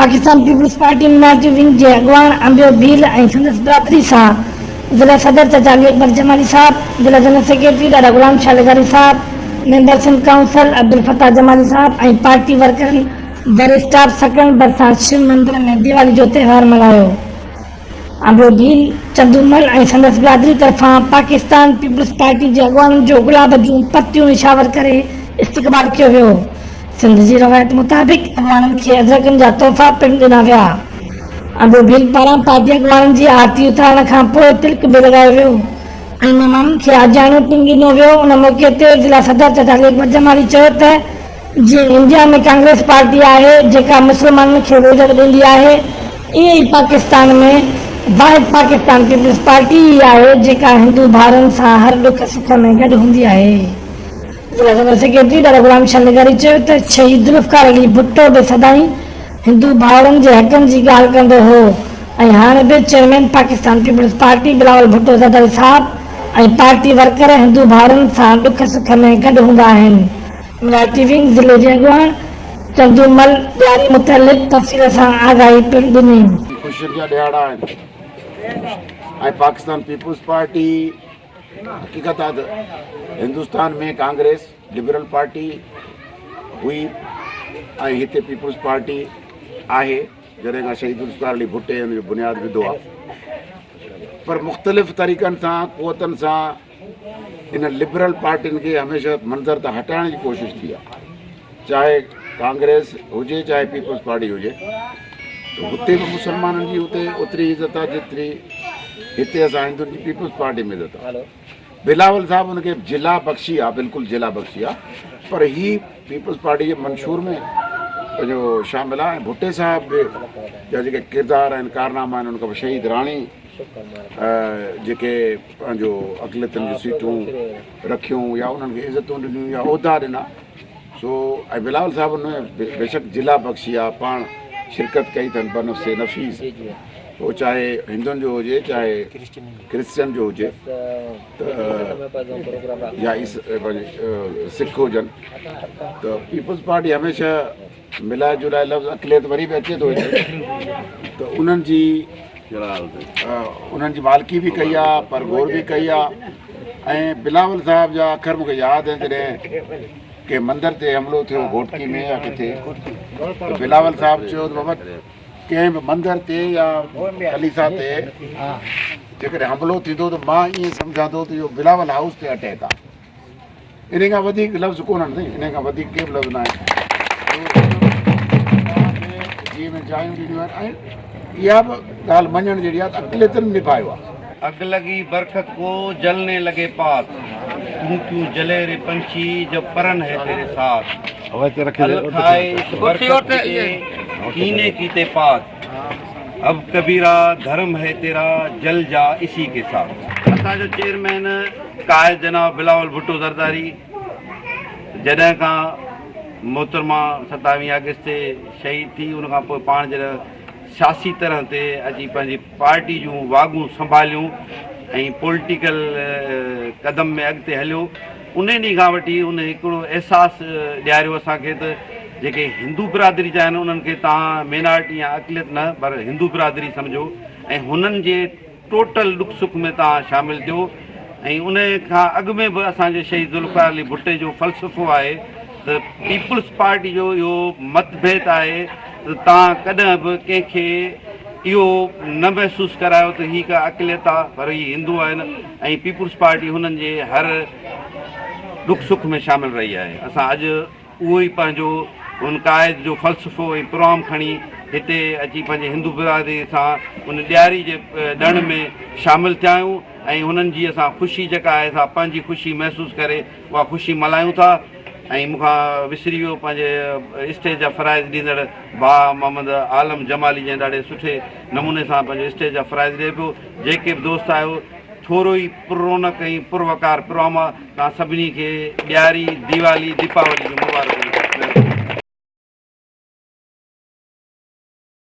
Pakistan peoples party minority wing جي اڳواڻ انبيو ڀيل ۽ سندس برادري سان ضلع صدر چچا علي اڪبر جمالي صاحب، ضلع جنرل سيڪريٽري ڏاڏا غلام شاهه لغاري صاحب، ميمبر سنڌ ڪائونسل عبدالفتاح جمالي صاحب ۽ پارٽي ورڪرن بر اسٽاپ سڪرنڊ ڀرسان شو مندر ۾ ديوالي جو تهوار ملهايو. انبيو ڀيل، چندو مل ۽ سندس برادري طرفان پاڪستان پيپلز پارٽي جي اڳواڻن جو گلاب جون پتيون نشاور ڪري استقبال ڪيو ويو. سنڌ جي روايت مطابق اڳواڻن کي اجرڪن جا تحفا پڻ ڏنا ويا. انبيو ڀيل پاران پارٽي اڳواڻن جي آرتي اتارڻ کان پوء تلڪ به لڳايو ويو ۽ مهمانن کي آجياڻو پڻ ڏنو ويو. ان موقعي تي ضلع صدر چچا علي اڪبر جمالي چيو ته جيئن انڊيا ۾ ڪانگريس پارٽي آهي جيڪا مسلمانن کي به عزت ڏيندي آهي ائين ئي پاڪستان ۾ واحد پاڪستان پيپلز پارٽي ئي آهي جيڪا هندو ڀائرن سان هر ڏک سک ۾ گڏ هوندي آهي. ضلع جنرل سيڪريٽري ڏاڏا غلام شاهه لغاري چيو ته شهيد ذوالفقار علي ڀٽو به سدائين هندو ڀائرن جي حقن جي ڳالهه ڪندو هو ۽ هاڻ به chairman Pakistan peoples party Bilawal Bhutto Zardari صاحب ۽ پارٽي ورڪر هندو ڀائرن سان ڏک سک ۾ گڏ هوندا آهن. مينارٽي ونگ ضلعي جي اڳواڻ چندو مل ڏياري متعلق تفصيل سان آگاهي پڻ ڏني. خوشين جا ڏهاڙا آهن ۽ پاڪستان پيپلز پارٽي حقيقت آهي ته هندستان ۾ ڪانگريس لبرل پارٽي هئي ۽ هتي پيپلز پارٽي آهي جڏهن کان شهيد ذوالفقار علي ڀٽي ان جو بنياد وڌو آهي پر مختلف طريقن سان قوتن سان انهن لبرل پارٽين کي هميشه منظر تان هٽائڻ جي ڪوشش ٿي آهي چاهي ڪانگريس هجي چاهي پيپلز پارٽي هجي ته هتي به مسلمانن جي اتي اوتري عزت آهي جيتري هتي اسان هندن جي پيپلز پارٽي ۾ عزت آهي بلاول صاحب ان کي جلا بخشي آهي بلڪل جلا بخشي آهي پر هي پيپلز پارٽي جي منشور ۾ پنهنجو شامل آهي ۽ ڀٽي صاحب به جا جيڪي ڪردار آهن ڪارناما آهن ان کان پوء شهيد راڻي جيڪي پنهنجو اقليتن جون سيٽون رکيون يا انهن کي عزتون ڏنيون يا عهدا ڏنا سو ۽ بلاول صاحب ان ۾ بيشڪ جلا بخشي آ پاڻ شرڪت ڪئي اٿن بنفس نفيس پوء چاهي هندن جو هجي چاهي ڪرسچن جو هجي ته يا سک هجن ته پيپلز پارٽي هميشه ملائي جلائي لفظ اقليت وري به اچي ٿو هتي ته انهن جي انهن جي مالڪي به ڪئي آ پر غور به ڪئي آ ۽ بلاول صاحب جا اکر مونکي ياد آهن جڏهن ڪنهن مندر تي حملو ٿيو گهوٽڪي ۾ يا ڪٿي ته بلاول صاحب چيو ته بابا ڪنهن به مندر تي يا ڪليسا تي جيڪڏهن حملو ٿيندو ته مان ائين سمجهان ٿو ته اهو بلاول هائوس تي اٽيڪ آ انهي کان وڌيڪ لفظ ڪونهن سائين انهي کان وڌيڪ ڪي به لفظ ناهن جي ۾ جايون ڏنيون آهن ۽ اها به ڳالهه مڃڻ جهڙي آهي ته اقليتن نڀايو آهي. اگ لگي برکت ڪو جلني لگي پاس تون ڪيون جلي ري پنڇي جب پرن هي تيري ساٿ ال کائي اس برکت ڪي ڪيني ڪيتي پاس اب ڪبيرا ڌرم هي تيرا جل جا اسي ڪي ساٿ. اسان جو چيئرمين قائد جناب بلاول ڀٽو زرداري جڏهن کان محترمه ستاويهه آگسٽ تي شهيد ٿي ان کان پوء پاڻ جڏهن سياسي طرح تي اچي پنهنجي پارٽي جون واڳون سنڀاليون ۽ پوليٽيڪل قدم ۾ اڳتي هليو ان ڏينهن کان وٺي ان هڪڙو احساس ڏياريو اسان کي ته جيڪي هندو برادري جا آهن انهن کي توهان مينارٽي يا اقليت نه پر هندو برادري سمجهو ۽ هنن جي ٽوٽل ڏک سک ۾ توهان شامل ٿيو ۽ ان کان اڳ ۾ به اسان جي شهيد ذوالفقار علي ڀٽي جو فلسفو آهي ته پيپلز پارٽي جو اهو مت ڀيد آهي ته توهان ڪڏهن به ڪنهن کي اهو نه محسوس ڪرايو ته هي ڪا اقليت آهي پر هي هندو آهن ۽ پيپلز پارٽي هنن جي هر ڏک سک ۾ شامل رهي آهي اسان اڄ اهو ئي پنهنجو ان قائد جو فلسفو ۽ پروام کڻي هتي اچي پنهنجي هندو برادري سان ان ڏياري جي ڏڻ ۾ شامل ٿيا آهيون ۽ هنن جي اسان خوشي جيڪا آهي سا پنهنجي خوشي محسوس ڪري اها خوشي ملهايون ٿا ۽ مون کان وسري ويو پنهنجي اسٽيج جا فرائض ڏيندڙ ڀاء محمد عالم جمالي جنهن ڏاڍي سٺي نموني سان پنهنجو اسٽيج جا فرائض ڏئي پيو جيڪي به دوست آهيو ٿورو ئي پررونق ۽ پروقار پروام توهان سڀني کي ڏياري، ديوالي، ديپاولي جون مبارڪون.